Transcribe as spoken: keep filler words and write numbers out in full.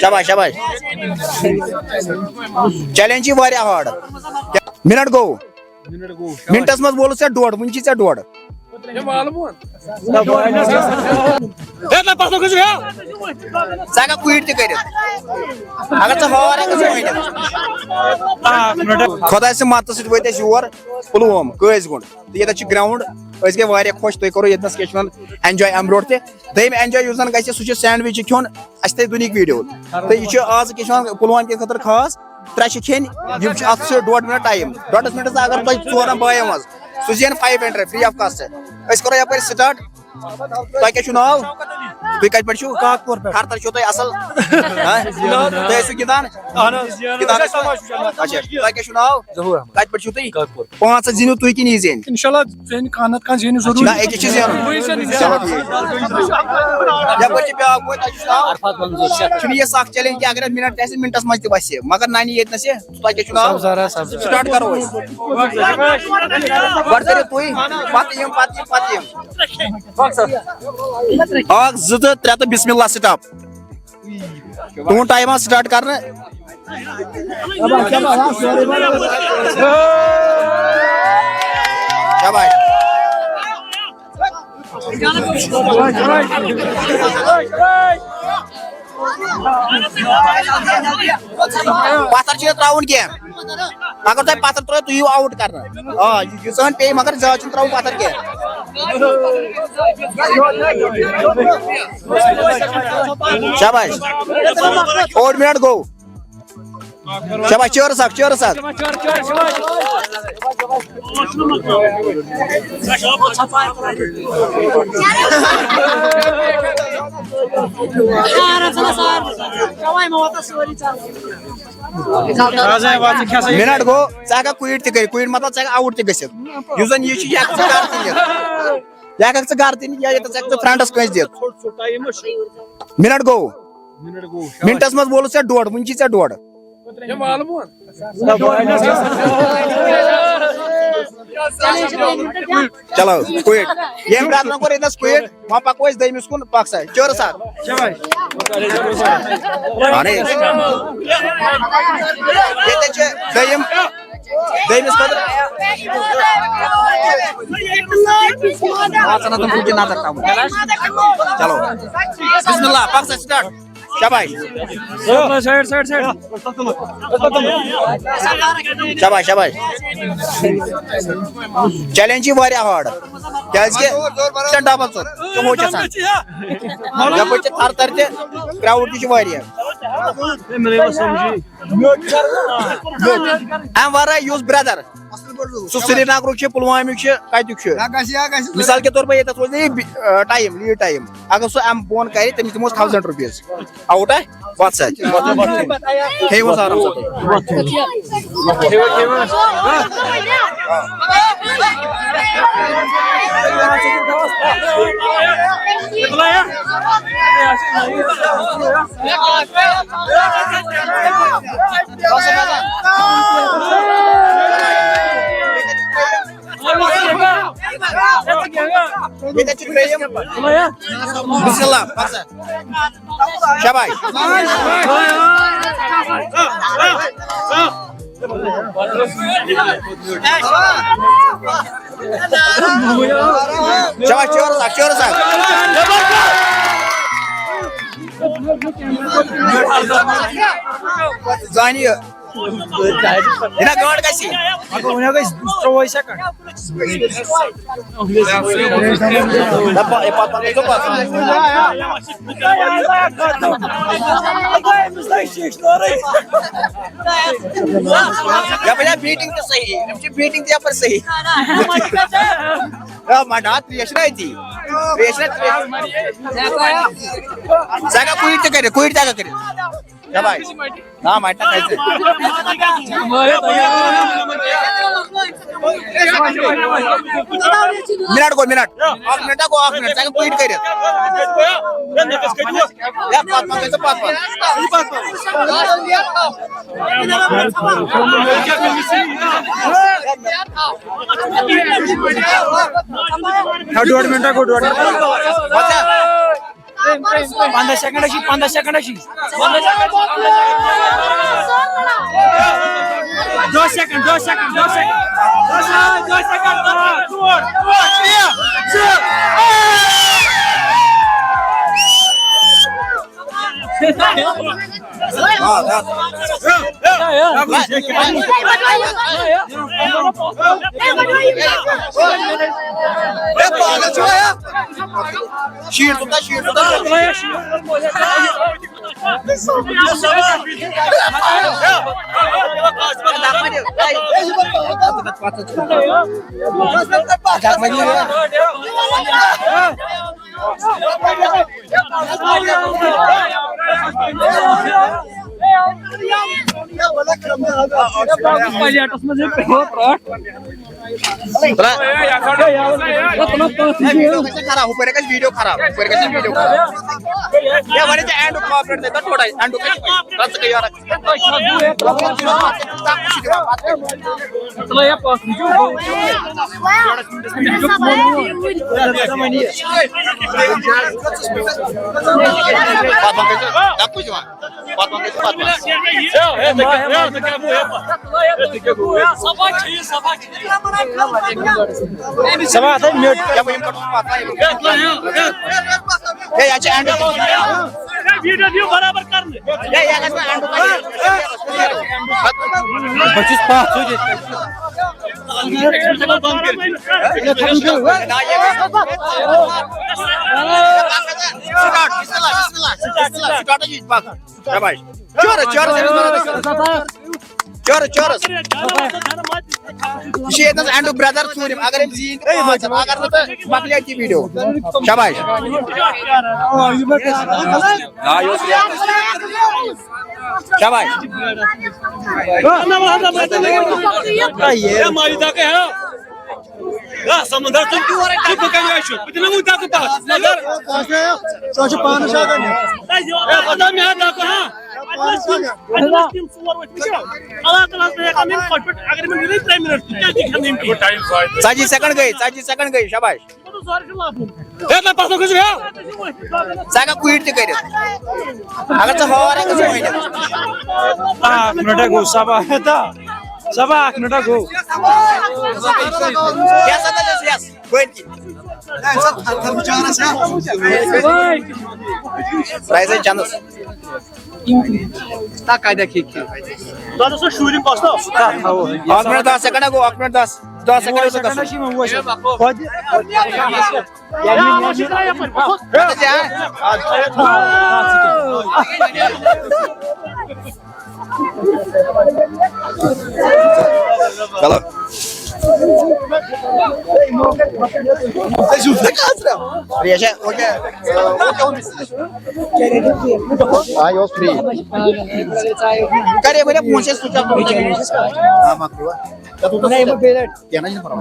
شاباش، شاباش۔ چیلنج چھِ واریاہ ہارڈ۔ منٹ گوٚو۔ منٹس منٛز وولُتھ ژےٚ ڈوڈ، وُنہِ چھِ ژےٚ ڈوڈ۔ ژٕ ہٮ۪ککھ کویٹ تہِ کٔرِتھ۔ اگر ژٕ ہار ہٮ۪ککھ ژٕ ؤنِتھ۔ خۄداے سٕنٛدِ مدتہٕ سۭتۍ وٲتۍ أسۍ یور پُلووم، قٲضۍ گُنٛڈ۔ تہٕ ییٚتٮ۪تھ چھُ گراوُنڈ۔ أسۍ گٔے واریاہ خۄش، تُہۍ کوٚروٕ ییٚتنَس کیٛاہ چھِ وَنان، اینجاے اَمہِ برونٛٹھ تہِ۔ دوٚیِم اینجاے یُس زَن گژھِ، سُہ چھُ سینڈوِچ کھیوٚن۔ اَسہِ تھٲے دُنیہٕکۍ ویٖڈیو۔ تہٕ یہِ چھُ آز کیٛاہ چھِ وَنان، پُلوامہِ کہِ خٲطرٕ خاص۔ ترٛےٚ چھِ کھیٚنۍ، یِم چھِ، اَتھ چھُ ڈۄڈ مِنٹ ٹایم۔ ڈۄڈَس مِنٹَس اگر تۄہہِ ژورَن بایَن منٛز، سُہ زینہِ five hundred free of cost. أسۍ کَرو یَپٲرۍ سٹاٹ۔ تۄہہِ کیٛاہ چھُو ناو؟ تُہۍ کَتہِ پٮ۪ٹھ چھُو؟ کاکپوٗر پٮ۪ٹھ۔ خرتر چھُو تۄہہِ اَصٕل؟ ہاں؟ تُہۍ ٲسِو گِنٛدان؟ اَہَن حظ۔ گِنٛدان ٲسِو؟ اچھا، تۄہہِ کیٛاہ چھُو ناو؟ ظہوٗر احمد۔ کَتہِ پٮ۪ٹھ چھِو تُہۍ؟ کاکپوٗر۔ پانٛژھ ہَتھ زیٖنِو تُہۍ کِنہٕ یہِ زینہِ؟ اِنشاءاللہ زینہِ کانٛہہ نَتہٕ کانٛہہ زینہِ ضروٗری۔ نہ، أکِس چھِ زینُن۔ وۄنۍ چھِ نہٕ چلو زینُن۔ ٹھیٖک۔ یَپٲرۍ چھِ بیٛاکھ بوے، تۄہہِ چھُو ناو؟ عرفات منظور شیخ۔ چھُنہٕ یہِ سَکھ چیلنج کینٛہہ، اگر اَتھ مِنٹ تہِ آسہِ، مِنٹَس منٛز تہِ وَسہِ۔ مگر نَنہِ ییٚتہِ نَس یہِ، تۄہہِ کیٛاہ چھُو ناو؟ سبزارا سبزار۔ سٹاٹ کَرو أسۍ۔ گۄڈٕ کٔرِو تُہۍ، پَتہٕ یِم، پَتہٕ یِم، پَتہٕ یِم۔ اَکھ، زٕ تہٕ ترٛےٚ تہٕ بسم اللہ سٹاپ۔ تُہُنٛد ٹایم آو سٹارٹ کرنہٕ۔ شاباش۔ پتھر چھُنہٕ ترٛاوُن کینٛہہ۔ اگر تۄہہِ پتھر ترٛٲیِو، تُہۍ یِیِو آوُٹ کرنہٕ۔ آ، یہِ، یہِ زٔہن پیٚیہِ، مگر زیادٕ چھُنہٕ ترٛاوُن پتھر کینٛہہ۔ شاباش۔ اوٚڑ منٹ گوٚو۔ شاباش، چیرس اکھ، چیرس اکھ۔ منٹ گوٚو، ژٕ ہٮ۪ککھ کویٹ تہِ کٔرِتھ، کویٹ مطلب ژٕ ہٮ۪ککھ آوُٹ تہِ گٔژھِتھ۔ یُس زن یہِ چھُ، یہِ ہٮ۪ککھ ژٕ گرٕ تہِ نِتھ۔ یہِ ہٮ۪ککھ ژٕ گرٕ تہِ نِتھ یا ییٚتٮ۪تھ ژٕ ہٮ۪ککھ ژٕ فرینڈس کٲنٛسہِ دِتھ۔ منٹ گوٚو۔ منٹس منٛز وولُتھ ژےٚ ڈوڈ، وُنہِ چھی ژےٚ ڈوڈ۔ چلو، کویٹ۔ ییٚمۍ برادرن کوٚر ییٚتنس کویٹ، وۄنۍ پکو أسۍ دوٚیمِس کُن، پکھ سا، چیرس اکھ۔ اہن حظ۔ ییٚتٮ۪ن چھِ دوٚیِم، دوٚیمِس خٲطرٕ۔ پانٛژن ہتن رۄپین نظر تھاوُن۔ چلو۔ بسم اللہ، پکھ سا، سٹارٹ۔ شاباش۔ Side, side, side. شاباش، شاباش۔ چیلنج چھِ واریاہ ہارڈ۔ کیازِ کہِ ژےٚ ڈبل ژوٚٹ، ژٕ ہُہ چھِ آسان۔ یپٲرۍ چھِ تھر تھر تہِ، کرٛاوُڈ تہِ چھُ واریاہ۔ اَمہِ ورٲے یُس برٛدر، سُہ سرینگرُک چھُ، پُلوامیُک چھُ، کَتیُک چھُ؟ مثال کے طور پر ییٚتٮ۪تھ روزِ یہِ بِ-، آ، ٹایم، لیٖڈ ٹایم۔ اگر سُہ اَمہِ بۄن کَرِ، تٔمِس دِموس تھاوزنٛڈ رُپیٖز۔ آوُٹ ہا؟ وَتھ سا۔ کھیٚیِو حظ آرام سان۔ ییٚتٮ۪تھ چھِ ترٛیٚیِم۔ بسم اللہ، پَکھ سا۔ شاباش۔ شاباش، چیرس اکھ، چیرس اکھ۔ زانہِ یہِ۔ یہِ نا گٲنٛٹ گژھِ۔ مگر وۄنۍ گژھِ ترٛووے سیکنڈ۔ دپا-، ہے، پتہٕ پتہٕ گژھِ پتہٕ۔ یپٲرۍ چھا بیٹنگ تہِ صحیح؟ أمِس چھِ بیٹنگ تہِ یپٲرۍ صحیح۔ آ، مٹا، ترٛیش چھِنہ أتی۔ ترٛیش چھِنہ، ترٛیش۔ ژٕ ہٮ۪ککھ کویٹ تہِ کٔرِتھ، کویٹ تہِ ہٮ۪ککھ کٔرِتھ۔ کیٛاہ بھاے؟ نا، مٹا کھائی ژےٚ۔ منٹ گوٚو، منٹ۔ اکھ منٹ ہا گوٚو، اکھ منٹ۔ ژٕ ہٮ۪ککھ کویٹ کٔرِتھ۔ یا پتہٕ پتہٕ گژھِ پتہٕ پتہٕ۔ ہا، ڈوڈ منٹ ہا گوٚو، ڈوڈ منٹ۔ پنٛداہ سیکنڈ چھِ، پنٛداہ سیکنڈ چھِ۔ دہ سیکنڈ، دہ سیکنڈ، دہ سیکنڈ۔ دہ سیکنڈ، دہ سیکنڈ۔ آ، ژور، ژور، ترٛےٚ، زٕ۔ شیٖٹ ژوٚٹ، شیٖٹ ژوٚٹ۔ پلیٹس منٛز یہِ پیوٚو ترٛٹھ۔ خراب، ہُپٲرۍ گژھِ ویٖڈیو خراب، ہُپٲرۍ گژھِ ویٖڈیو خراب۔ یا وۄنۍ ژےٚ اینڈُک کاپریٹ دِتھ تھوڑا، اینڈُک گژھِ وۄنۍ۔ رَژٕ گٔے یارٕ۔ پتہٕ ما گژھِ، دَکُے دِوان۔ پتہٕ ما گژھِ، پتہٕ ما۔ ہے، ژےٚ کیٛاہ، ہے، ژےٚ کیٛاہ گوٚو، ہے، ژےٚ کیٛاہ گوٚو، ہے؟ صفا چھِ یہِ، صفا چھِ یہِ۔ صفا ہسا میوٚٹ۔ ہے، وۄنۍ یِم کَتھ پَتہٕ آیہِ۔ ہے، ژٕ لَے، ہے، ہے۔ ہے، یہِ چھِ اینڈ۔ ہے، ویٖڈیو دِیِو برابر کرنہٕ۔ ہے، یہِ گژھِ نہٕ اینڈ۔ بہٕ چھُس پَتھ سۭتۍ۔ سٹارٹ، بسم اللہ، بسم اللہ، بسم اللہ، سٹارٹ، یہِ چھِ پَکان۔ شاباش۔ چیرس، چیرس، أمِس بَنٲوِو۔ Chairs, chairs. یہِ چھُ ییٚتنَس اینڈُک برٛدر ژوٗرِم۔ اگر أمۍ زیٖنۍ تہٕ پانٛژھ ہَتھ، اگر نہٕ تہٕ مۄکلہِ اَتہِ یہِ ویٖڈیو۔ شاباش۔ آ، یہِ اوس۔ شاباش۔ ہے، سمندر، ژٕ تہِ وَرَے، ژٕ بہٕ کَمہِ آیہِ چھُس؟ بہٕ دِمہٕ وۄنۍ دَکہٕ تَتھ۔ مگر سُہ چھُ پانَس اَتھ اَنان۔ ہے، خۄدا مےٚ ہا دَکہٕ، ہا۔ اَتہِ ٲسۍ تِم، اَتہِ ٲسۍ تِم ژور ؤتھۍ، وٕچھو۔ اللہ تعالیٰ ہَس نہٕ ہٮ۪کان یِم پَتہٕ پٮ۪ٹھ، اگر یِمَن یِنٕے ترٛےٚ مِنٹ، تِکیٛازِ یہِ کھٮ۪ن یِم کِہیٖنۍ؟ ژَتجی سیکنڈ گٔے، ژَتجی سیکنڈ گٔے، شاباش۔ مطلب، زورٕ چھُ لاگُن۔ ہے، نہ، پَتہٕ کُس چھُ؟ ژٕ ہٮ۪کَکھ quit تہِ کٔرِتھ۔ اگر ژٕ ہار ہٮ۪کَکھ ژٕ ؤنِتھ۔ آ، اَکھ مِنٹ ہا گوٚو، صبا، ہے، تا۔ صبا، اَکھ مِنٹ ہا گوٚو۔ یَس ہا تَتٮ۪س، یَس۔ بٔلۍ کِنۍ۔ ہے، ژٕ تھَر تھَر بِچارَس، ہے۔ پرٛایز ہے چَندَس۔ تا کَتہِ کھیٚکھ کھیٚکھ؟ دۄدَس اوس شوٗرِم بَس نا۔ اَکھ مِنٹ دَہ سیکنڈ ہا گوٚو، اَکھ مِنٹ دَہ، دَہ سیکنڈ ہا گوٚو گژھُن۔ چلو۔ ریشا، اوکے۔ آ، یہِ اوس free۔ کَرے وۄنۍ پونٛسہٕ switch off۔ آ، مۄکلیو۔ کینٛہہ نہ چھُنہٕ پَرواے۔